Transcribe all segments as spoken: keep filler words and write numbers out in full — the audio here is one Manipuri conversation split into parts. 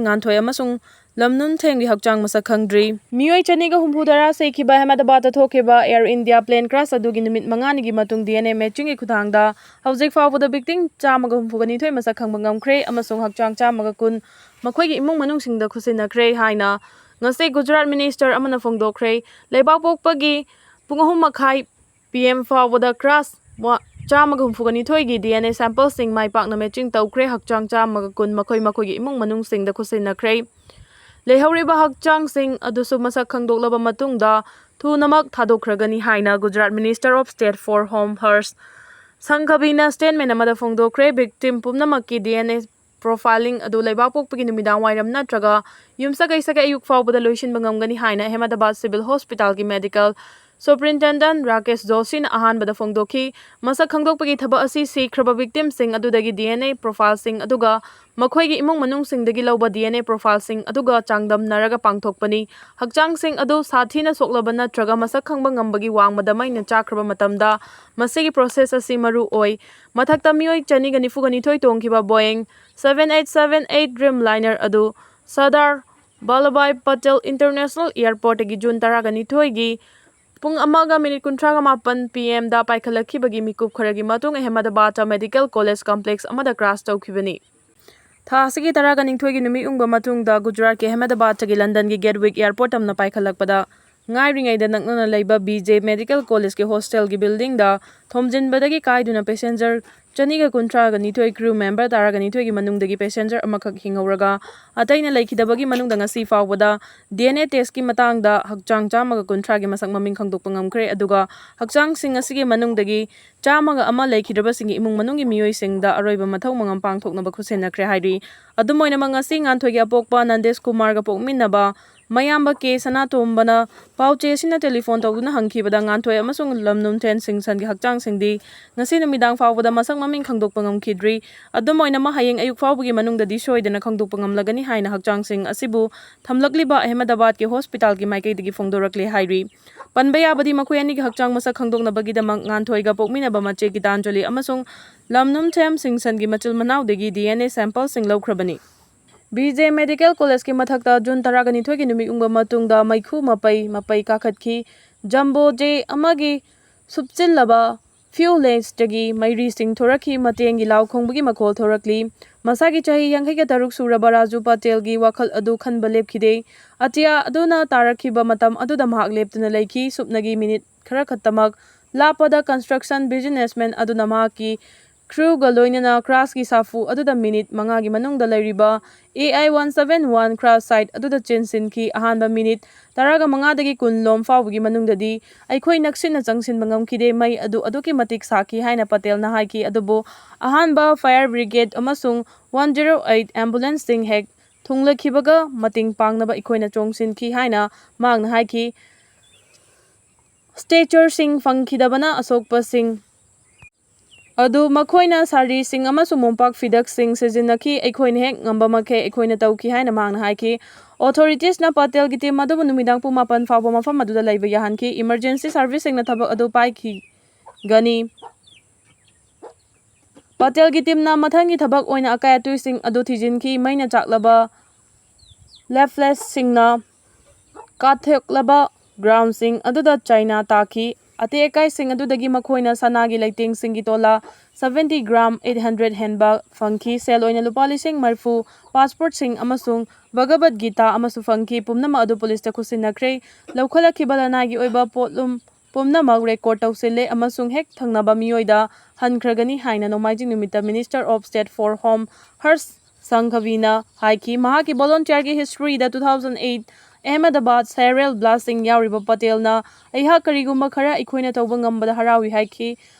ꯉꯥꯟꯊꯣꯏ ꯑꯃꯁꯨꯡ ꯂꯝꯅꯨꯝꯊꯦꯝꯒꯤ ꯍꯛꯆꯥꯡ ꯃꯁꯛ ꯈꯪꯗ꯭ꯔꯤ꯫ ꯃꯤꯑꯣꯏ ꯆꯅꯤꯒ ꯍꯨꯝꯐꯨ ꯇꯔꯥ ꯁꯤꯈꯤꯕ ꯑꯍꯃꯦꯗꯕꯥꯗꯇ ꯊꯣꯛꯈꯤꯕ Air India plane crash ꯑꯗꯨꯒꯤ ꯅꯨꯃꯤꯠ ꯃꯉꯥꯅꯤꯒꯤ ꯃꯇꯨꯡ D N A matchingꯒꯤ ꯈꯨꯠꯊꯥꯡꯗ ꯍꯧꯖꯤꯛ ꯐꯥꯎꯕꯗ victim ꯆꯥꯝꯃꯒ ꯍꯨꯝꯐꯨꯒ ꯅꯤꯊꯣꯏ ꯃꯁꯛ ꯈꯪꯕ ꯉꯝꯈ꯭ꯔꯦ ꯑꯃꯁꯨꯡ ꯍꯛꯆꯥꯡ ꯆꯥꯝꯃꯒ ꯀꯨꯟ ꯃꯈꯣꯏꯒꯤ ꯏꯃꯨꯡ ꯃꯅꯨꯡꯁꯤꯡꯗ ꯈꯨꯠꯁꯤꯟꯅꯈ꯭ꯔꯦ ꯍꯥꯏꯅ ꯉꯁꯤ ꯒꯨꯖꯔꯥꯠ minister ꯑꯃꯅ ꯐꯣꯡꯗꯣꯛꯈ꯭ꯔꯦ꯫ ꯂꯩꯕꯥꯛ ꯄꯣꯛꯄꯒꯤ ꯄꯨꯡ ꯑꯍꯨꯝ ꯃꯈꯥꯏ P M ꯐꯥꯎꯕꯗ crash ꯆꯥꯝꯃꯒ ꯍꯨꯝꯐꯨꯒ ꯅꯤꯊꯣꯏꯒꯤ D N A sampleꯁꯤꯡ ꯃꯥꯏ ꯄꯥꯛꯅ matching ꯇꯧꯈ꯭ꯔꯦ꯫ ꯍꯛꯆꯥꯡ ꯆꯥꯝꯃꯒ ꯀꯨꯟ ꯃꯈꯣꯏ ꯃꯈꯣꯏꯒꯤ ꯏꯃꯨꯡ ꯃꯅꯨꯡꯁꯤꯡꯗ ꯈꯨꯠꯁꯤꯟꯅꯈ꯭ꯔꯦ꯫ ꯂꯩꯍꯧꯔꯤꯕ ꯍꯛꯆꯥꯡꯁꯤꯡ ꯑꯗꯨꯁꯨ ꯃꯁꯛ ꯈꯪꯗꯣꯛꯂꯕ ꯃꯇꯨꯡꯗ ꯊꯨꯅꯃꯛ ꯊꯥꯗꯣꯛꯈ꯭ꯔꯒꯅꯤ ꯍꯥꯏꯅ Gujarat Minister of State for Home Harsh Sanghvina statement ꯑꯃꯗ ꯐꯣꯡꯗꯣꯛꯈ꯭ꯔꯦ꯫ Victim ꯄꯨꯝꯅꯃꯛꯀꯤ D N A profiling ꯑꯗꯨ ꯂꯩꯕꯥꯛ ꯄꯣꯛꯄꯒꯤ ꯅꯨꯃꯤꯗꯥꯡ ꯋꯥꯏꯔꯝ ꯅꯠꯇ꯭ꯔꯒ ꯌꯨꯝꯁꯀꯩꯁꯒꯤ ꯑꯌꯨꯛ ꯐꯥꯎꯕꯗ ꯂꯣꯏꯁꯤꯟꯕ ꯉꯝꯒꯅꯤ ꯍꯥꯏꯅ Ahmedabad Civil Hospitalꯒꯤ medical superintendent Rakesh Joshiꯅ ꯑꯍꯥꯟꯕꯗ ꯐꯣꯡꯗꯣꯛꯈꯤ꯫ ꯃꯁꯛ ꯈꯪꯗꯣꯛꯄꯒꯤ ꯊꯕꯛ ꯑꯁꯤ ꯁꯤꯈ꯭ꯔꯕ victimꯁꯤꯡ ꯑꯗꯨꯗꯒꯤ D N A profileꯁꯤꯡ ꯑꯗꯨꯒ ꯃꯈꯣꯏꯒꯤ ꯏꯃꯨꯡ ꯃꯅꯨꯡꯁꯤꯡꯗꯒꯤ ꯂꯧꯕ D N A profileꯁꯤꯡ ꯑꯗꯨꯒ ꯆꯥꯡꯗꯝꯅꯔꯒ ꯄꯥꯡꯊꯣꯛꯄꯅꯤ꯫ ꯍꯛꯆꯥꯡꯁꯤꯡ ꯑꯗꯨ ꯁꯥꯊꯤꯅ ꯁꯣꯛꯂꯕ ꯅꯠꯇ꯭ꯔꯒ ꯃꯁꯛ ꯈꯪꯕ ꯉꯝꯕꯒꯤ ꯋꯥꯡꯃꯗ ꯃꯩꯅ ꯆꯥꯛꯈ꯭ꯔꯕ ꯃꯇꯝꯗ ꯃꯁꯤꯒꯤ process ꯑꯁꯤ ꯃꯔꯨ ꯑꯣꯏ꯫ ꯃꯊꯛꯇ ꯃꯤꯑꯣꯏ ꯆꯅꯤꯒ ꯅꯤꯐꯨꯒ ꯅꯤꯊꯣꯏ ꯇꯣꯡꯈꯤꯕ Boeing seven eight seven eight Dreamliner ꯑꯗꯨ Sardar Vallabhbhai Patel International Airportꯇꯒꯤ June ꯇꯔꯥꯒ ꯅꯤꯊꯣꯏꯒꯤ ꯄꯨꯡ ꯑꯃꯒ minute ꯀꯨꯟꯊ꯭ꯔꯥꯒ ꯃꯥꯄꯟ P Mꯗ ꯄꯥꯏꯈꯠꯂꯛꯈꯤꯕꯒꯤ ꯃꯤꯀꯨꯞ ꯈꯔꯒꯤ ꯃꯇꯨꯡ Ahmedabadꯇ medical college complex ꯑꯃꯗ crash ꯇꯧꯈꯤꯕꯅꯤ꯫ ꯊꯥ ꯑꯁꯤꯒꯤ ꯇꯔꯥꯒ ꯅꯤꯊꯣꯏꯒꯤ ꯅꯨꯃꯤꯠ ꯌꯨꯡꯕ ꯃꯇꯨꯡꯗ ꯒꯨꯖꯔꯥꯠꯀꯤ Ahmedabadꯇꯒꯤ ꯂꯟꯗꯟꯒꯤ Gatwick Airport ꯇꯝꯅ ꯄꯥꯏꯈꯠꯂꯛꯄꯗ ꯉꯥꯏꯔꯤꯉꯩꯗ ꯅꯛꯅꯅ ꯂꯩꯕ B J Medical Collegeꯀꯤ hostelꯒꯤ buildingꯗ ꯊꯣꯝꯖꯤꯟꯕꯗꯒꯤ ꯀꯥꯏꯗꯨꯅ passenger ꯆꯅꯤꯒ ꯀꯨꯟꯊ꯭ꯔꯥꯒ ꯅꯤꯊꯣꯏ, crew member ꯇꯔꯥꯒ ꯅꯤꯊꯣꯏꯒꯤ ꯃꯅꯨꯡꯗꯒꯤ passenger ꯑꯃꯈꯛ ꯍꯤꯡꯍꯧꯔꯒ ꯑꯇꯩꯅ ꯂꯩꯈꯤꯗꯕꯒꯤ ꯃꯅꯨꯡꯗ ꯉꯁꯤ ꯐꯥꯎꯕꯗ D N A testꯀꯤ ꯃꯇꯥꯡꯗ ꯍꯛꯆꯥꯡ ꯆꯥꯝꯃꯒ ꯀꯨꯟꯊ꯭ꯔꯥꯒꯤ ꯃꯁꯛ ꯃꯃꯤꯡ ꯈꯪꯗꯣꯛꯄ ꯉꯝꯈ꯭ꯔꯦ꯫ ꯑꯗꯨꯒ ꯍꯛꯆꯥꯡꯁꯤꯡ ꯑꯁꯤꯒꯤ ꯃꯅꯨꯡꯗꯒꯤ ꯆꯥꯝꯃꯒ ꯑꯃ ꯂꯩꯈꯤꯗ꯭ꯔꯕꯁꯤꯡꯒꯤ ꯏꯃꯨꯡ ꯃꯅꯨꯡꯒꯤ ꯃꯤꯑꯣꯏꯁꯤꯡꯗ ꯑꯔꯣꯏꯕ ꯃꯊꯧ ꯃꯉꯝ ꯄꯥꯡꯊꯣꯛꯅꯕ ꯈꯨꯠꯁꯤꯟꯅꯈ꯭ꯔꯦ ꯍꯥꯏꯔꯤ꯫ ꯑꯗꯨꯝ ꯑꯣꯏꯅꯃꯛ, ꯉꯁꯤ ꯉꯥꯟꯊꯣꯏꯒꯤ ꯑꯄꯣꯛꯄ ꯅꯟꯗꯦꯁ ꯀꯨꯃꯥꯔꯒ ꯄꯣꯛꯃꯤꯟꯅꯕ ꯃꯌꯥꯝꯕ ꯀꯦ ꯁꯅꯥꯇꯣꯝꯕꯅ ꯄꯥꯎꯆꯦꯁꯤꯅ telephone ꯇꯧꯗꯨꯅ ꯍꯪꯈꯤꯕꯗ ꯉꯥꯟꯊꯣꯏ ꯑꯃꯁꯨꯡ ꯂꯝꯅꯨꯝꯊꯦꯝ ꯁꯤꯡꯁꯟꯒꯤ ꯍꯛꯆꯥꯡꯁꯤꯡꯗꯤ ꯉꯁꯤ ꯅꯨꯃꯤꯗꯥꯡ ꯐꯥꯎꯕꯗ ꯃꯁꯛ ꯃꯃꯤꯡ ꯈꯪꯗꯣꯛꯄ ꯉꯝꯈꯤꯗ꯭ꯔꯤ꯫ ꯑꯗꯨꯝ ꯑꯣꯏꯅꯃꯛ, ꯍꯌꯦꯡ ꯑꯌꯨꯛ ꯐꯥꯎꯕꯒꯤ ꯃꯅꯨꯡꯗꯗꯤ ꯁꯣꯏꯗꯅ ꯈꯪꯗꯣꯛꯄ ꯉꯝꯂꯒꯅꯤ ꯍꯥꯏꯅ ꯍꯛꯆꯥꯡꯁꯤꯡ ꯑꯁꯤꯕꯨ ꯊꯝꯂꯛꯂꯤꯕ Ahmedabadꯀꯤ hospitalꯒꯤ ꯃꯥꯏꯀꯩꯗꯒꯤ ꯐꯣꯡꯗꯣꯔꯛꯂꯦ ꯍꯥꯏꯔꯤ꯫ ꯄꯟꯕ ꯌꯥꯕꯗꯤ, ꯃꯈꯣꯏ ꯑꯅꯤꯒꯤ ꯍꯛꯆꯥꯡ ꯃꯁꯛ ꯈꯪꯗꯣꯛꯅꯕꯒꯤꯗꯃꯛ ꯉꯥꯟꯊꯣꯏꯒ ꯄꯣꯛꯃꯤꯟꯅꯕ ꯃꯆꯦ ꯒꯤꯇꯥꯟꯖꯂꯤ ꯑꯃꯁꯨꯡ ꯂꯝꯅꯨꯝꯊꯦꯝ ꯁꯤꯡꯁꯟꯒꯤ ꯃꯆꯤꯜ ꯃꯅꯥꯎꯗꯒꯤ D N A sampleꯁꯤꯡ ꯂꯧꯈ꯭ꯔꯕꯅꯤ꯫ ꯕꯤ ꯖꯦ ꯃꯦꯗꯤꯀꯦꯜ ꯀꯣꯂꯦꯖꯀꯤ ꯃꯊꯛꯇ ꯖꯨꯟ ꯇꯔꯥꯒ ꯅꯤꯊꯣꯏꯒꯤ ꯅꯨꯃꯤꯠ ꯌꯨꯡꯕ ꯃꯇꯨꯡꯗ ꯃꯩꯈꯨ ꯃꯄꯩ ꯃꯄꯩ ꯀꯥꯈꯠꯈꯤ꯫ ꯖꯝꯕꯣ ꯖꯦ ꯑꯃꯒꯤ ꯁꯨꯞꯆꯤꯜꯂꯕ ꯐ꯭ꯌꯨꯂꯦꯟꯁꯇꯒꯤ ꯃꯩꯔꯤꯁꯤꯡ ꯊꯣꯔꯛꯈꯤ, ꯃꯇꯦꯡꯒꯤ ꯂꯥꯎ ꯈꯣꯡꯕꯒꯤ ꯃꯈꯣꯜ ꯊꯣꯔꯛꯂꯤ꯫ ꯃꯁꯥꯒꯤ ꯆꯍꯤ ꯌꯥꯡꯈꯩꯒ ꯇꯔꯨꯛ ꯁꯨꯔꯕ ꯔꯥꯖꯨ ꯄꯇꯦꯜꯒꯤ ꯋꯥꯈꯜ ꯑꯗꯨ ꯈꯟꯕ ꯂꯦꯞꯈꯤꯗꯦ꯫ ꯑꯇꯤꯌꯥ ꯑꯗꯨꯅ ꯇꯥꯔꯛꯈꯤꯕ ꯃꯇꯝ ꯑꯗꯨꯗ ꯃꯍꯥꯛ ꯂꯦꯞꯇꯨꯅ ꯂꯩꯈꯤ꯫ ꯁꯨꯞꯅꯒꯤ ꯃꯤꯅꯤꯠ ꯈꯔ ꯈꯛꯇꯃꯛ ꯂꯥꯞꯄꯗ construction businessman ꯑꯗꯨꯅ ꯃꯍꯥꯛꯀꯤ crew ꯒ ꯂꯣꯏꯅꯅ ꯀ꯭ꯔꯥꯁꯀꯤ ꯁꯥꯐꯨ ꯑꯗꯨꯗ ꯃꯤꯅꯤꯠ ꯃꯉꯥꯒꯤ ꯃꯅꯨꯡꯗ ꯂꯩꯔꯤꯕ A I one seven one crash site ꯑꯗꯨꯗ ꯆꯦꯟꯁꯤꯟꯈꯤ꯫ ꯑꯍꯥꯟꯕ ꯃꯤꯅꯤꯠ ꯇꯔꯥꯒ ꯃꯉꯥꯗꯒꯤ ꯀꯨꯟ ꯂꯣꯝ ꯐꯥꯎꯕꯒꯤ ꯃꯅꯨꯡꯗꯗꯤ ꯑꯩꯈꯣꯏ ꯅꯛꯁꯤꯟꯅ ꯆꯪꯁꯤꯟꯕ ꯉꯝꯈꯤꯗꯦ꯫ ꯃꯩ ꯑꯗꯨ ꯑꯗꯨꯛꯀꯤ ꯃꯇꯤꯛ ꯁꯥꯈꯤ ꯍꯥꯏꯅ ꯄꯇꯦꯜꯅ ꯍꯥꯏꯈꯤ꯫ ꯑꯗꯨꯕꯨ ꯑꯍꯥꯟꯕ fire brigade ꯑꯃꯁꯨꯡ one zero eight ambulance ꯁꯤꯡ ꯍꯦꯛ ꯊꯨꯡꯂꯈꯤꯕꯒ ꯃꯇꯦꯡ ꯄꯥꯡꯅꯕ ꯑꯩꯈꯣꯏꯅ ꯆꯣꯡꯁꯤꯟꯈꯤ ꯍꯥꯏꯅ ꯃꯍꯥꯛꯅ ꯍꯥꯏꯈꯤ꯫ Stretcher ꯁꯤꯡ ꯐꯪꯈꯤꯗꯕꯅ ꯑꯁꯣꯛꯄꯁꯤꯡ ꯑꯗꯨ ꯃꯈꯣꯏꯅ ꯁꯥꯔꯤꯁꯤꯡ ꯑꯃꯁꯨꯡ ꯃꯣꯝꯄꯥꯛ ꯐꯤꯗꯛꯁꯤꯡ ꯁꯤꯖꯤꯟꯅꯈꯤ꯫ ꯑꯩꯈꯣꯏꯅ ꯍꯦꯛ ꯉꯝꯕ ꯃꯈꯩ ꯑꯩꯈꯣꯏꯅ ꯇꯧꯈꯤ ꯍꯥꯏꯅ ꯃꯍꯥꯛꯅ ꯍꯥꯏꯈꯤ꯫ Authorities ꯅ ꯄꯇꯦꯜꯒꯤ team ꯑꯗꯨꯕꯨ ꯅꯨꯃꯤꯗꯥꯡ ꯄꯨꯡ ꯃꯥꯄꯟ ꯐꯥꯎꯕ ꯃꯐꯝ ꯑꯗꯨꯗ ꯂꯩꯕ ꯌꯥꯍꯟꯈꯤ꯫ Emergency service ꯁꯤꯡꯅ ꯊꯕꯛ ꯑꯗꯨ ꯄꯥꯏꯈꯤꯒꯅꯤ꯫ ꯄꯇꯦꯜꯒꯤ team ꯅ ꯃꯊꯪꯒꯤ ꯊꯕꯛ ꯑꯣꯏꯅ ꯑꯀꯥꯏ ꯑꯇꯣꯏꯁꯤꯡ ꯑꯗꯨ ꯊꯤꯖꯤꯟꯈꯤ꯫ ꯃꯩꯅ ꯆꯥꯛꯂꯕ leaflets ꯁꯤꯡꯅ ꯀꯥꯊꯣꯛꯂꯕ ground ꯁꯤꯡ ꯑꯗꯨꯗ ꯆꯥꯏꯅ ꯇꯥꯈꯤ꯫ ꯑꯇꯦꯛ ꯑꯀꯥꯏꯁꯤꯡ ꯑꯗꯨꯗꯒꯤ ꯃꯈꯣꯏꯅ ꯁꯅꯥꯒꯤ ꯂꯩꯇꯦꯡꯁꯤꯡꯒꯤ ꯇꯣꯂꯥ seventy gram eight hundred ꯍꯦꯟꯕ ꯐꯪꯈꯤ꯫ ꯁꯦꯜ ꯑꯣꯏꯅ ꯂꯨꯄꯥ ꯂꯤꯁꯤꯡ ꯃꯔꯤꯐꯨ, passport ꯁꯤꯡ ꯑꯃꯁꯨꯡ ꯚꯒꯕꯠ ꯒꯤꯇꯥ ꯑꯃꯁꯨ ꯐꯪꯈꯤ꯫ ꯄꯨꯝꯅꯃꯛ ꯑꯗꯨ ꯄꯨꯂꯤꯁꯇ ꯈꯨꯠꯁꯤꯟꯅꯈ꯭ꯔꯦ꯫ ꯂꯧꯈꯠꯂꯛꯈꯤꯕ ꯂꯅꯥꯏꯒꯤ ꯑꯣꯏꯕ ꯄꯣꯠꯂꯨꯝ ꯄꯨꯝꯅꯃꯛ record ꯇꯧꯁꯤꯜꯂꯦ ꯑꯃꯁꯨꯡ ꯍꯦꯛ ꯊꯪꯅꯕ ꯃꯤꯑꯣꯏꯗ ꯍꯟꯈ꯭ꯔꯒꯅꯤ ꯍꯥꯏꯅ ꯅꯣꯡꯃꯥꯏꯖꯤꯡ ꯅꯨꯃꯤꯠꯇ Minister of State for Home ꯍꯔꯁ ꯁꯪꯘꯕꯤꯅ ꯍꯥꯏꯈꯤ꯫ ꯃꯍꯥꯛꯀꯤ volunteer ꯒꯤ history ꯗ two thousand eight Ahmedabad serial blast ꯁꯤꯡ ꯌꯥꯎꯔꯤꯕ ꯄꯇꯦꯜꯅ, "ꯑꯩꯍꯥꯛ ꯀꯔꯤꯒꯨꯝꯕ ꯈꯔ ꯑꯩꯈꯣꯏꯅ ꯇꯧꯕ ꯉꯝꯕꯗ ꯍꯔꯥꯎꯏ" ꯍꯥꯏꯈꯤ꯫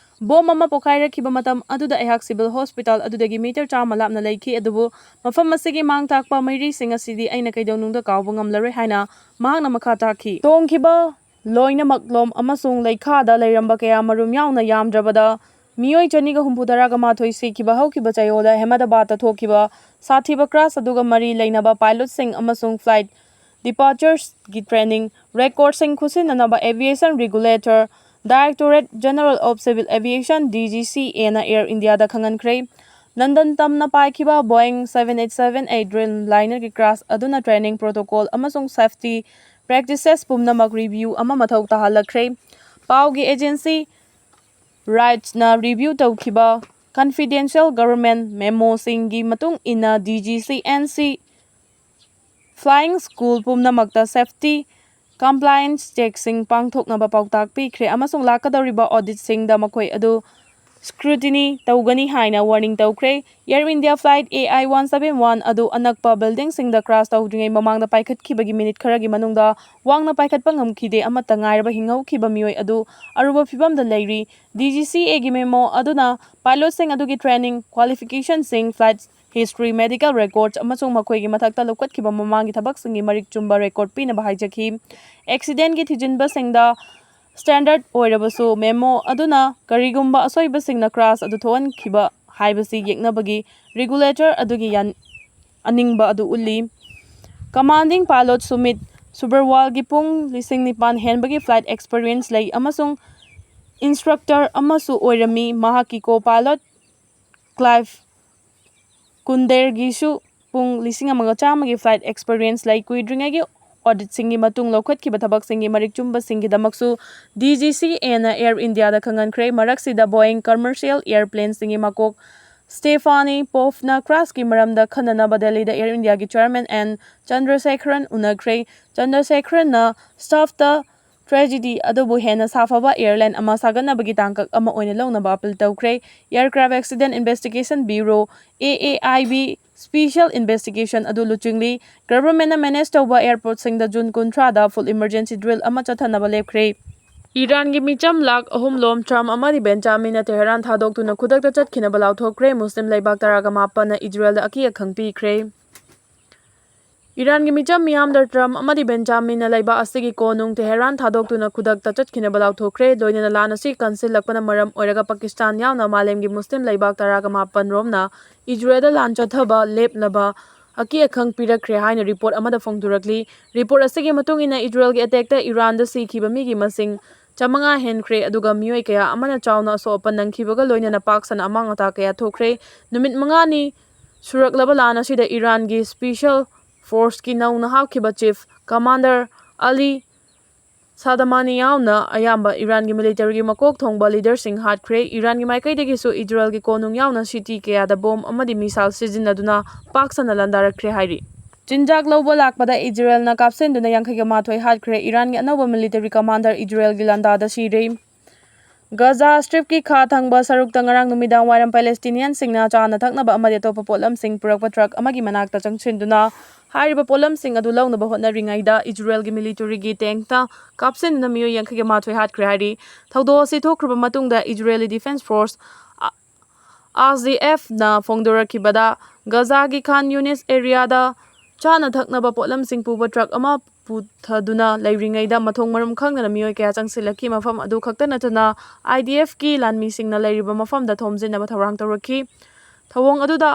Bomb ꯑꯃ ꯄꯣꯈꯥꯏꯔꯛꯈꯤꯕ ꯃꯇꯝ ꯑꯗꯨꯗ ꯑꯩꯍꯥꯛ civil hospital ꯑꯗꯨꯗꯒꯤ meter ꯆꯥꯝꯃ ꯂꯥꯞꯅ ꯂꯩꯈꯤ, ꯑꯗꯨꯕꯨ ꯃꯐꯝ ꯑꯁꯤꯒꯤ ꯃꯥꯡ ꯊꯥꯛꯄ ꯃꯩꯔꯤꯁꯤꯡ ꯑꯁꯤꯗꯤ ꯑꯩꯅ ꯀꯩꯗꯧꯅꯨꯡꯗ ꯀꯥꯎꯕ ꯉꯝꯂꯔꯣꯏ ꯍꯥꯏꯅ ꯃꯍꯥꯛꯅ ꯃꯈꯥ ꯇꯥꯈꯤ꯫ ꯇꯣꯡꯈꯤꯕ ꯂꯣꯏꯅꯃꯛ ꯂꯣꯝ ꯑꯃꯁꯨꯡ ꯂꯩꯈꯥꯗ ꯂꯩꯔꯝꯕ ꯀꯌꯥꯃꯔꯨꯝ ꯌꯥꯎꯅ ꯌꯥꯝꯗ꯭ꯔꯕꯗ ꯃꯤꯑꯣꯏ ꯆꯅꯤꯒ ꯍꯨꯝꯐꯨ ꯇꯔꯥꯒ ꯃꯥꯊꯣꯏ ꯁꯤꯈꯤꯕ ꯍꯧꯈꯤꯕ ꯆꯌꯣꯜꯗ ꯑꯍꯃꯦꯗꯕꯥꯗꯇ ꯊꯣꯛꯈꯤꯕ ꯁꯥꯊꯤꯕ crash ꯑꯗꯨꯒ ꯃꯔꯤ ꯂꯩꯅꯕ pilot ꯁꯤꯡ ꯑꯃꯁꯨꯡ flight departures ꯒꯤ training record ꯁꯤꯡ ꯈꯨꯠꯁꯤꯟꯅꯅꯕ Aviation Regulator Directorate General of Civil Aviation, D G C A ꯅ Air India ꯗ ꯈꯪꯍꯟꯈ꯭ꯔꯦ꯫ ꯂꯟꯗꯟ ꯇꯝꯅ ꯄꯥꯏꯈꯤꯕ Boeing seven eight seven eight Dreamlinerꯒꯤ crash ꯑꯗꯨꯅ training protocol ꯑꯃꯁꯨꯡ safety practices ꯄꯨꯝꯅꯃꯛ review ꯑꯃ ꯃꯊꯧ ꯇꯥꯍꯜꯂꯛꯈ꯭ꯔꯦ꯫ ꯄꯥꯎꯒꯤ agency Reuters ꯅ review ꯇꯧꯈꯤꯕ confidential government memoꯁꯤꯡꯒꯤ ꯃꯇꯨꯡ ꯏꯟꯅ, DGCA N C flying school ꯄꯨꯝꯅꯃꯛꯇ safety compliance checkꯁꯤꯡ ꯄꯥꯡꯊꯣꯛꯅꯕ ꯄꯥꯎꯇꯥꯛ ꯄꯤꯈ꯭ꯔꯦ ꯑꯃꯁꯨꯡ ꯂꯥꯛꯀꯗꯧꯔꯤꯕ auditꯁꯤꯡꯗ ꯃꯈꯣꯏ ꯑꯗꯨ scrutiny ꯇꯧꯒꯅꯤ ꯍꯥꯏꯅ warning ꯇꯧꯈ꯭ꯔꯦ꯫ Air India flight A I one seven one ꯑꯗꯨ ꯑꯅꯛꯄ buildingꯁꯤꯡꯗ crash ꯇꯧꯗ꯭ꯔꯤꯉꯩ ꯃꯃꯥꯡꯗ ꯄꯥꯏꯈꯠꯈꯤꯕꯒꯤ minute ꯈꯔꯒꯤ ꯃꯅꯨꯡꯗ ꯋꯥꯡꯅ ꯄꯥꯏꯈꯠꯄ ꯉꯝꯈꯤꯗꯦ꯫ ꯑꯃꯠꯇ ꯉꯥꯏꯔꯕ ꯍꯤꯡꯍꯧꯈꯤꯕ ꯃꯤꯑꯣꯏ ꯑꯗꯨ ꯑꯔꯨꯕ ꯐꯤꯚꯝꯗ ꯂꯩꯔꯤ꯫ DGCAꯒꯤ memo ꯑꯗꯨꯅ pilotꯁꯤꯡ ꯑꯗꯨꯒꯤ training, qualificationꯁꯤꯡ, flight history, medical records ꯑꯃꯁꯨꯡ ꯃꯈꯣꯏꯒꯤ ꯃꯊꯛꯇ ꯂꯧꯈꯠꯈꯤꯕ ꯃꯃꯥꯡꯒꯤ ꯊꯕꯛꯁꯤꯡꯒꯤ ꯃꯔꯤꯛ ꯆꯨꯝꯕ record ꯄꯤꯅꯕ ꯍꯥꯏꯖꯈꯤ꯫ Accidentꯀꯤ ꯊꯤꯖꯤꯟꯕꯁꯤꯡꯗ standard ꯑꯣꯏꯔꯕꯁꯨ, memo ꯑꯗꯨꯅ ꯀꯔꯤꯒꯨꯝꯕ ꯑꯁꯣꯏꯕꯁꯤꯡꯅ crash ꯑꯗꯨ ꯊꯣꯛꯍꯟꯈꯤꯕ ꯍꯥꯏꯕꯁꯤ ꯌꯦꯛꯅꯕꯒꯤ regulator ꯑꯗꯨꯒꯤ ꯌꯥꯟ-, ꯑꯅꯤꯡꯕ ꯑꯗꯨ ꯎꯠꯂꯤ꯫ Commanding pilot Sumit Sabharwalꯒꯤ ꯄꯨꯡ ꯂꯤꯁꯤꯡ ꯅꯤꯄꯥꯟ ꯍꯦꯟꯕꯒꯤ flight experience ꯂꯩ ꯑꯃꯁꯨꯡ instructor ꯑꯃꯁꯨ ꯑꯣꯏꯔꯝꯃꯤ꯫ ꯃꯍꯥꯛꯀꯤ co-pilot Clive Kunderꯒꯤꯁꯨ ꯄꯨꯡ ꯂꯤꯁꯤꯡ ꯑꯃꯒ ꯆꯥꯝꯃꯒꯤ flight experience ꯂꯩ꯫ ꯀꯨꯏꯗ꯭ꯔꯤꯉꯩꯒꯤ auditꯁꯤꯡꯒꯤ ꯃꯇꯨꯡ ꯂꯧꯈꯠꯈꯤꯕ ꯊꯕꯛꯁꯤꯡꯒꯤ ꯃꯔꯤꯛ ꯆꯨꯝꯕꯁꯤꯡꯒꯤꯗꯃꯛꯁꯨ DGCAꯅ Air Indiaꯗ ꯈꯪꯍꯟꯈ꯭ꯔꯦ꯫ ꯃꯔꯛꯁꯤꯗ Boeing commercial airplaneꯁꯤꯡꯒꯤ ꯃꯀꯣꯛ Stephanie Poppꯅ crashꯀꯤ ꯃꯔꯝꯗ ꯈꯟꯅꯅꯕ ꯗꯦꯜꯂꯤꯗ Air Indiaꯒꯤ chairman N Chandrasekharan ꯎꯅꯈ꯭ꯔꯦ꯫ ꯆꯟꯗ꯭ꯔꯁꯦꯈꯔꯟꯅ staffꯇ tragedy ꯑꯗꯨꯕꯨ ꯍꯦꯟꯅ ꯁꯥꯐꯕ airline ꯑꯃ ꯁꯥꯒꯠꯅꯕꯒꯤ ꯇꯥꯡꯀꯛ ꯑꯃ ꯑꯣꯏꯅ ꯂꯧꯅꯕ appeal ꯇꯧꯈ꯭ꯔꯦ꯫ Aircraft Accident Investigation Bureau, AAIB, special investigation ꯑꯗꯨ ꯂꯨꯆꯤꯡꯂꯤ꯫ Governmentꯅ manage ꯇꯧꯕ airportꯁꯤꯡꯗ ꯖꯨꯟ ꯀꯨꯟꯊ꯭ꯔꯥꯗ full emergency drill ꯑꯃ ꯆꯠꯊꯅꯕ ꯂꯦꯞꯈ꯭ꯔꯦ꯫ ꯏꯔꯥꯟꯒꯤ ꯃꯤꯆꯝ ꯂꯥꯈ ꯑꯍꯨꯝ ꯂꯣꯝ ꯇ꯭ꯔꯝꯞ ꯑꯃꯗꯤ ꯕꯦꯟꯖꯥꯃꯤꯟꯅ ꯇꯦꯍꯔꯥꯟ ꯊꯥꯗꯣꯛꯇꯨꯅ ꯈꯨꯗꯛꯇ ꯆꯠꯈꯤꯅꯕ ꯂꯥꯎꯊꯣꯛꯈ꯭ꯔꯦ꯫ ꯃꯨꯁꯂꯤꯝ ꯂꯩꯕꯥꯛ ꯇꯔꯥꯒ ꯃꯥꯄꯟꯅ ꯏꯖꯔꯦꯜꯗ ꯑꯀꯤ ꯑꯈꯪ ꯄꯤꯈ꯭ꯔꯦ꯫ ꯏꯔꯥꯟꯒꯤ ꯃꯤꯆꯝ ꯃꯤꯌꯥꯝꯗ ꯇ꯭ꯔꯝꯞ ꯑꯃꯗꯤ ꯕꯦꯟꯖꯥꯃꯤꯟꯅ ꯂꯩꯕꯥꯛ ꯑꯁꯤꯒꯤ ꯀꯣꯅꯨꯡ ꯇꯦꯍꯔꯥꯟ ꯊꯥꯗꯣꯛꯇꯨꯅ ꯈꯨꯗꯛꯇ ꯆꯠꯈꯤꯅꯕ ꯂꯥꯎꯊꯣꯛꯈ꯭ꯔꯦ꯫ ꯂꯣꯏꯅꯅ ꯂꯥꯟ ꯑꯁꯤ ꯀꯟꯁꯤꯜꯂꯛꯄꯅ ꯃꯔꯝ ꯑꯣꯏꯔꯒ ꯄꯥꯀꯤꯁꯇꯥꯟ ꯌꯥꯎꯅ ꯃꯥꯂꯦꯝꯒꯤ ꯃꯨꯁꯂꯤꯝ ꯂꯩꯕꯥꯛ ꯇꯔꯥꯒ ꯃꯥꯄꯟ ꯔꯣꯝꯅ ꯏꯖꯔꯦꯜꯗ ꯂꯥꯟ ꯆꯠꯊꯕ ꯂꯦꯞꯅꯕ ꯑꯀꯤ ꯑꯈꯪ ꯄꯤꯔꯛꯈ꯭ꯔꯦ ꯍꯥꯏꯅ report ꯑꯃꯗ ꯐꯣꯡꯗꯣꯔꯛꯂꯤ꯫ Report ꯑꯁꯤꯒꯤ ꯃꯇꯨꯡ ꯏꯟꯅ, ꯏꯖꯔꯦꯜꯒꯤ attackꯇ ꯏꯔꯥꯟꯗ ꯁꯤꯈꯤꯕ ꯃꯤꯒꯤ ꯃꯁꯤꯡ ꯆꯥꯃꯉꯥ ꯍꯦꯟꯈ꯭ꯔꯦ, ꯑꯗꯨꯒ ꯃꯤꯑꯣꯏ ꯀꯌꯥ ꯑꯃꯅ ꯆꯥꯎꯅ ꯑꯁꯣꯛ ꯑꯄꯟ ꯅꯪꯈꯤꯕꯒ ꯂꯣꯏꯅꯅ ꯄꯥꯛ ꯁꯟꯅ ꯑꯃꯥꯡ ꯑꯇꯥ ꯀꯌꯥ ꯊꯣꯛꯈ꯭ꯔꯦ꯫ ꯅꯨꯃꯤꯠ ꯃꯉꯥꯅꯤ ꯁꯨꯔꯛꯂꯕ ꯂꯥꯟ ꯑꯁꯤꯗ ꯏꯔꯥꯟꯒꯤ ꯁ꯭ꯄꯦꯁꯤꯌꯦꯜ ꯐꯣꯔꯁꯀꯤ ꯅꯧꯅ ꯍꯥꯞꯈꯤꯕ ꯆꯤꯐ ꯀꯃꯥꯟꯗꯔ ꯑꯂꯤ ꯁꯥꯗꯃꯥꯅꯤ ꯌꯥꯎꯅ ꯑꯌꯥꯝꯕ ꯏꯔꯥꯟꯒꯤ ꯃꯤꯂꯤꯇꯔꯤꯒꯤ ꯃꯀꯣꯛ ꯊꯣꯡꯕ ꯂꯤꯗꯔꯁꯤꯡ ꯍꯥꯠꯈ꯭ꯔꯦ꯫ ꯏꯔꯥꯟꯒꯤ ꯃꯥꯏꯀꯩꯗꯒꯤꯁꯨ ꯏꯖꯔꯦꯜꯒꯤ ꯀꯣꯅꯨꯡ ꯌꯥꯎꯅ ꯁꯤꯇꯤ ꯀꯌꯥꯗ ꯕꯣꯝ ꯑꯃꯗꯤ ꯃꯤꯁꯥꯏꯜ ꯁꯤꯖꯤꯟꯅꯗꯨꯅ ꯄꯥꯛ ꯁꯟꯅ ꯂꯥꯟꯗꯥꯔꯛꯈ꯭ꯔꯦ ꯍꯥꯏꯔꯤ꯫ ꯆꯤꯟꯖꯥꯛ ꯂꯧꯕ ꯂꯥꯛꯄꯗ ꯏꯖꯔꯦꯜꯅ ꯀꯥꯞꯁꯤꯟꯗꯨꯅ ꯌꯥꯡꯈꯩꯒ ꯃꯥꯊꯣꯏ ꯍꯥꯠꯈ꯭ꯔꯦ꯫ ꯏꯔꯥꯟꯒꯤ ꯑꯅꯧꯕ ꯃꯤꯂꯤꯇꯔꯤ ꯀꯃꯥꯟꯗꯔ ꯏꯖꯔꯦꯜꯒꯤ ꯂꯥꯟꯗꯥꯗ ꯁꯤꯔꯦ꯫ ꯒꯖꯥ ꯁ꯭ꯇ꯭ꯔꯤꯞꯀꯤ ꯈꯥ ꯊꯪꯕ ꯁꯔꯨꯛꯇ ꯉꯔꯥꯡ ꯅꯨꯃꯤꯗꯥꯡ ꯋꯥꯏꯔꯝ ꯄꯦꯂꯦꯁꯇꯤꯅꯤꯌꯟꯁꯤꯡꯅ ꯆꯥꯅ ꯊꯛꯅꯕ ꯑꯃꯗꯤ ꯑꯇꯣꯞꯄ ꯄꯣꯠꯂꯝꯁꯤꯡ ꯄꯨꯔꯛꯄ ꯇ꯭ꯔꯛ ꯑꯃꯒꯤ ꯃꯅꯥꯛꯇ ꯆꯪꯁꯤꯟꯗꯨꯅ ꯍꯥꯏꯔꯤꯕ ꯄꯣꯠꯂꯝꯁꯤꯡ ꯑꯗꯨ ꯂꯧꯅꯕ ꯍꯣꯠꯅꯔꯤꯉꯩꯗ ꯏꯖꯔꯦꯜꯒꯤ ꯃꯤꯂꯤꯇꯔꯤꯒꯤ ꯇꯦꯡꯛꯇ ꯀꯥꯞꯁꯤꯟꯗꯨꯅ ꯃꯤꯑꯣꯏ ꯌꯥꯡꯈꯩꯒ ꯃꯥꯊꯣꯏ ꯍꯥꯠꯈ꯭ꯔꯦ ꯍꯥꯏꯔꯤ꯫ ꯊꯧꯗꯣꯛ ꯑꯁꯤ ꯊꯣꯛꯈ꯭ꯔꯕ ꯃꯇꯨꯡꯗ Israeli defence force, R D ꯑꯦꯐꯅ ꯐꯣꯡꯗꯣꯔꯛꯈꯤꯕꯗ, ꯒꯖꯥꯒꯤ ꯈꯥꯟ ꯌꯨꯅꯤꯁ ꯑꯦꯔꯤꯌꯥꯗ ꯆꯥꯅ ꯊꯛꯅꯕ ꯄꯣꯠꯂꯝꯁꯤꯡ ꯄꯨꯕ ꯇ꯭ꯔꯛ ꯑꯃ ꯄꯨꯊꯗꯨꯅ ꯂꯩꯔꯤꯉꯩꯗ ꯃꯊꯣꯡ ꯃꯔꯝ ꯈꯪꯗꯅ ꯃꯤꯑꯣꯏ ꯀꯌꯥ ꯆꯪꯁꯤꯜꯂꯛꯈꯤ꯫ ꯃꯐꯝ ꯑꯗꯨ ꯈꯛꯇ ꯅꯠꯇꯅ, ꯑꯥꯏ ꯗꯤ ꯑꯦꯐꯀꯤ ꯂꯥꯟꯃꯤꯁꯤꯡꯅ ꯂꯩꯔꯤꯕ ꯃꯐꯝꯗ ꯊꯣꯝꯖꯤꯟꯅꯕ ꯊꯧꯔꯥꯡ ꯇꯧꯔꯛꯈꯤ꯫ ꯊꯧꯑꯣꯡ ꯑꯗꯨꯗ